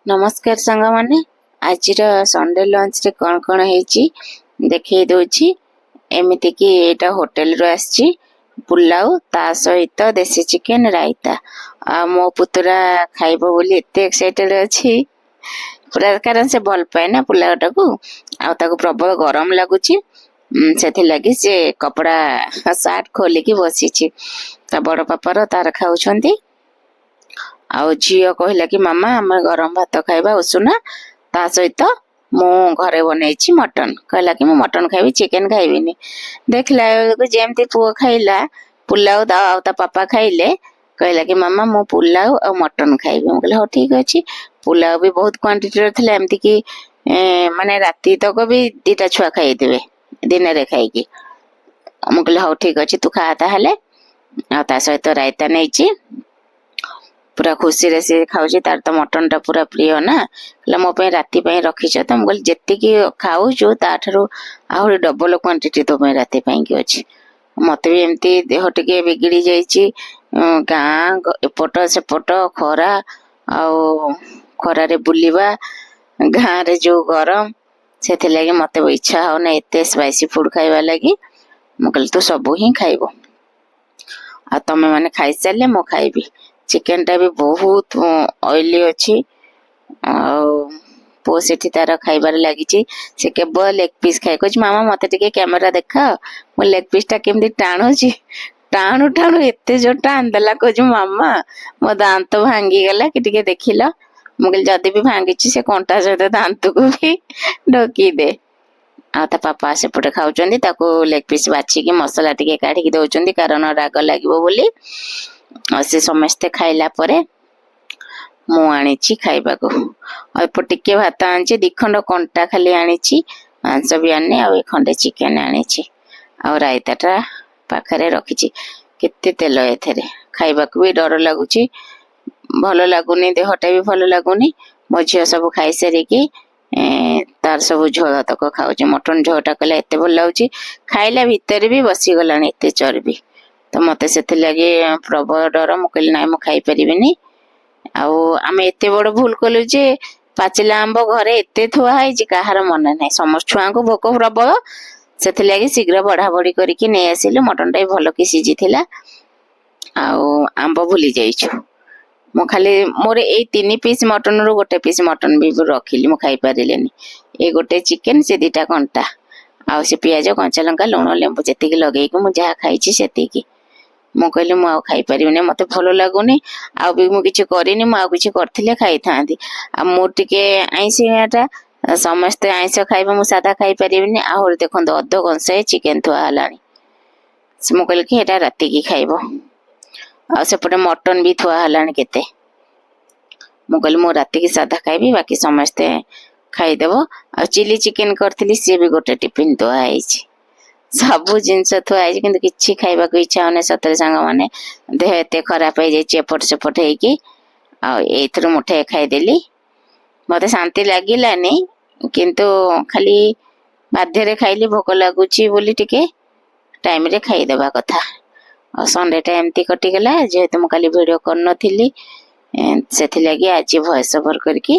ନମସ୍କାର ସାଙ୍ଗମାନେ, ଆଜିର ସଣ୍ଡେ ଲଞ୍ଚରେ କ'ଣ କ'ଣ ହେଇଛି ଦେଖେଇ ଦଉଛି। ଏମିତିକି ଏଇଟା ହୋଟେଲରୁ ଆସିଛି ପୁଲାଉ, ତା ସହିତ ଦେଶୀ ଚିକେନ, ରାଇତା। ଆଉ ମୋ ପୁତୁରା ଖାଇବ ବୋଲି ଏତେ ଏକ୍ସାଇଟେଡ ଅଛି ପୁରା, କାରଣ ସେ ଭଲ ପାଏ ନା ପୁଲାଉଟାକୁ। ଆଉ ତାକୁ ପ୍ରବଳ ଗରମ ଲାଗୁଛି, ସେଥିଲାଗି ସେ କପଡ଼ା ସାର୍ଟ ଖୋଲିକି ବସିଛି। ତା ବଡ ପାପାର ତାର ଖାଉଛନ୍ତି। ଆଉ ଝିଅ କହିଲା କି ମାମା, ଆମେ ଗରମ ଭାତ ଖାଇବା ଉଷୁନା, ତା ସହିତ ମୁଁ ଘରେ ବନେଇଛି ମଟନ। କହିଲା କି ମୁଁ ମଟନ ଖାଇବି, ଚିକେନ ଖାଇବିନି। ଦେଖିଲା ବେଳକୁ ଯେମିତି ପୁଅ ଖାଇଲା ପୁଲାଉ ଆଉ ତା ପାପା ଖାଇଲେ, କହିଲା କି ମାମା, ମୁଁ ପୁଲାଉ ଆଉ ମଟନ ଖାଇବି। ମୁଁ କହିଲି, ହଉ ଠିକ ଅଛି। ପୁଲାଉ ବି ବହୁତ କ୍ୱାଣ୍ଟିଟିର ଥିଲା, ଏମିତିକି ମାନେ ରାତି ତକ ବି ଦିଟା ଛୁଆ ଖାଇଦେବେ ଦିନରେ ଖାଇକି। ମୁଁ କହିଲି, ହଉ ଠିକ ଅଛି, ତୁ ଖା ତାହେଲେ। ଆଉ ତା ସହିତ ରାଇତା ନେଇଛି। ପୁରା ଖୁସିରେ ସେ ଖାଉଛି। ତାର ତ ମଟନ ଟା ପୁରା ପ୍ରିୟ ନା। କହିଲା, ମୋ ପାଇଁ ରାତି ପାଇଁ ରଖିଛ ତ? ମୁଁ କହିଲି, ଯେତିକି ଖାଉଛୁ ତାଠାରୁ ଆହୁରି ଡବଲ କ୍ୱାଣ୍ଟିଟି ତୋ ପାଇଁ ରାତି ପାଇଁ କି ଅଛି। ମତେ ବି ଏମିତି ଦେହ ଟିକେ ବିଗିଡି ଯାଇଛି। ଗାଁ ଏପଟ ସେପଟ ଖରା, ଆଉ ଖରାରେ ବୁଲିବା, ଗାଁରେ ଯୋଉ ଗରମ, ସେଥିଲାଗି ମତେ ଇଚ୍ଛା ହଉନି ଏତେ ସ୍ପାଇସି ଫୁଡ ଖାଇବା ଲାଗି। ମୁଁ କହିଲି, ତୁ ସବୁ ହିଁ ଖାଇବୁ ଆଉ ତମେ ମାନେ ଖାଇସାରିଲେ ମୁଁ ଖାଇବି। ଚିକେନ ଟା ବି ବହୁତ ଅଏଲି ଅଛି। ଆଉ ପୁଅ ସେଠି ତାର ଖାଇବାରେ ଲାଗିଛି। ସେ କେବଳ ଲେଗ ପିସ୍ ଖାଇ କହୁଛି, ମାମା, ମତେ ଟିକେ କ୍ୟାମେରା ଦେଖାଅ, ମୁଁ ଲେଗ ପିସ୍ ଟା କେମିତି ଟାଣୁଛି। ଟାଣୁ ଟାଣୁ ଏତେ ଜୋର ଟାଣିଦେଲା, କହୁଛି, ମାମା, ମୋ ଦାନ୍ତ ଭାଙ୍ଗିଗଲା କି, ଟିକେ ଦେଖିଲ। ମୁଁ କହିଲି, ଯଦି ବି ଭାଙ୍ଗିଛି, ସେ କଣ୍ଟା ସହିତ ଦାନ୍ତକୁ ବି ଢୋକିଦେ। ଆଉ ତା ପାପା ସେପଟେ ଖାଉଛନ୍ତି। ତାକୁ ଲେଗ ପିସ୍ ବାଛିକି ମସଲା ଟିକେ କାଢିକି ଦଉଛନ୍ତି, କାରଣ ରାଗ ଲାଗିବ ବୋଲି। ଆଉ ସେ ସମସ୍ତେ ଖାଇଲା ପରେ ମୁଁ ଆଣିଛି ଖାଇବାକୁ। ଅଳ୍ପ ଟିକେ ଭାତ ଆଣିଛି, ଦି ଖଣ୍ଡ କଣ୍ଟା ଖାଲି ଆଣିଛି, ମାଂସ ବି ଆଣିନି। ଆଉ ଏ ଖଣ୍ଡେ ଚିକେନ ଆଣିଛି ଆଉ ରାଇତାଟା ପାଖରେ ରଖିଛି। କେତେ ତେଲ ଏଥିରେ, ଖାଇବାକୁ ବି ଡର ଲାଗୁଛି, ଭଲ ଲାଗୁନି, ଦେହଟା ବି ଭଲ ଲାଗୁନି। ମୋ ଝିଅ ସବୁ ଖାଇସାରିକି ତାର ସବୁ ଝୋଳ ତକ ଖାଉଛି। ମଟନ ଝୋଳଟା କହିଲା ଏତେ ଭଲ ଲାଗୁଛି। ଖାଇଲା ଭିତରେ ବି ବସିଗଲାଣି ଏତେ ଚର୍ବି। ତ ମତେ ସେଥିଲାଗି ପ୍ରବଳ ଡର। ମୁଁ କହିଲି, ନାଇଁ, ମୁଁ ଖାଇପାରିବିନି। ଆଉ ଆମେ ଏତେ ବଡ ଭୁଲ କଲୁ ଯେ ପାଚିଲା ଆମ୍ବ ଘରେ ଏତେ ଥୁଆ ହେଇଛି, କାହାର ମନେ ନାହିଁ। ସମସ୍ତ ଛୁଆଙ୍କୁ ଭୋକ ପ୍ରବଳ, ସେଥିଲାଗି ଶୀଘ୍ର ବଢା ବଢି କରିକି ନେଇ ଆସିଲୁ। ମଟନଟା ବି ଭଲ କି ସିଝିଥିଲା। ଆଉ ଆମ୍ବ ଭୁଲି ଯାଇଛୁ। ମୁଁ ଖାଲି ମୋର ଏଇ 3 ପିସ୍ ମଟନରୁ ଗୋଟେ ପିସ୍ ମଟନ ବି ରଖିଲି, ମୁଁ ଖାଇପାରିଲିନି। ଏଇ ଗୋଟେ ଚିକେନ, ସେ ଦିଟା କଣ୍ଟା ଆଉ ସେ ପିଆଜ, କଞ୍ଚା ଲଙ୍କା, ଲୁଣ, ଲେମ୍ବୁ ଯେତିକି ଲଗେଇକି ମୁଁ ଯାହା ଖାଇଛି ସେତିକି। ମୁଁ କହିଲି, ମୁଁ ଆଉ ଖାଇପାରିବିନି, ମତେ ଭଲ ଲାଗୁନି। ଆଉ ବି ମୁଁ କିଛି କରିନି, ମୁଁ ଆଉ କିଛି କରିଥିଲେ ଖାଇଥାନ୍ତି। ଆଉ ମୁଁ ଟିକେ ଆଇଁଷିଆଟା, ସମସ୍ତେ ଆଇଁଷ ଖାଇବେ, ମୁଁ ସାଧା ଖାଇପାରିବିନି। ଆହୁରି ଦେଖନ୍ତୁ, ଅଧ କଂସାଏ ଚିକେନ ଥୁଆ ହେଲାଣି। ମୁଁ କହିଲି କି ଏଇଟା ରାତିକି ଖାଇବ। ଆଉ ସେପଟେ ମଟନ ବି ଥୁଆ ହେଲାଣି କେତେ। ମୁଁ କହିଲି, ମୁଁ ରାତିକି ସାଧା ଖାଇବି, ବାକି ସମସ୍ତେ ଖାଇଦେବ। ଆଉ ଚିଲି ଚିକେନ କରିଥିଲି, ସିଏ ବି ଗୋଟେ ଟିଫିନ ଥୁଆ ହେଇଛି। ସବୁ ଜିନିଷ ଥୁଆ ହେଇଛି, କିନ୍ତୁ କିଛି ଖାଇବାକୁ ଇଚ୍ଛା ହଉନି। ସତରେ ସାଙ୍ଗମାନେ, ଦେହ ଏତେ ଖରାପ ହେଇଯାଇଛି ଏପଟ ସେପଟ ହେଇକି। ଆଉ ଏଇଥିରୁ ମୁଠାଏ ଖାଇଦେଲି, ମତେ ଶାନ୍ତି ଲାଗିଲାନି, କିନ୍ତୁ ଖାଲି ବାଧ୍ୟରେ ଖାଇଲି। ଭୋକ ଲାଗୁଛି ବୋଲି ଟିକେ ଟାଇମରେ ଖାଇଦେବା କଥା। ଆଉ ସଣ୍ଡେଟା ଏମିତି କଟିଗଲା। ଯେହେତୁ ମୁଁ କାଲି ଭିଡ଼ିଓ କରିନଥିଲି, ସେଥିଲାଗି ଆଜି ଭଏସ ଓଭର କରିକି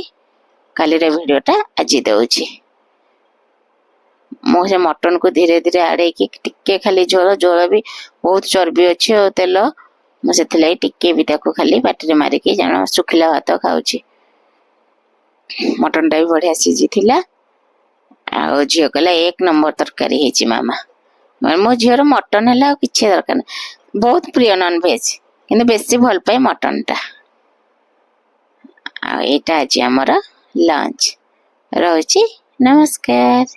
କାଲିର ଭିଡ଼ିଓଟା ଆଜି ଦଉଛି। ମୁଁ ସେ ମଟନକୁ ଧୀରେ ଧୀରେ ଆଡ଼େଇକି ଟିକେ ଖାଲି ଝୋଳ, ଝୋଳ ବି ବହୁତ ଚର୍ବି ଅଛି ଆଉ ତେଲ, ମୁଁ ସେଥିଲାଗି ଟିକେ ବି ତାକୁ ଖାଲି ପାଟିରେ ମାରିକି ଜଣ ଶୁଖିଲା ଭାତ ଖାଉଛି। ମଟନଟା ବି ବଢିଆ ସିଝିଥିଲା। ଆଉ ଝିଅ କହିଲା, ଏକ ନମ୍ବର ତରକାରୀ ହେଇଛି ମାମା। ମୋ ଝିଅର ମଟନ ହେଲା ଆଉ କିଛି ଦରକାର ନାହିଁ। ବହୁତ ପ୍ରିୟ ନନଭେଜ, କିନ୍ତୁ ବେଶୀ ଭଲ ପାଏ ମଟନଟା। ଆଉ ଏଇଟା ଆଜି ଆମର ଲଞ୍ଚ ରହୁଛି। ନମସ୍କାର।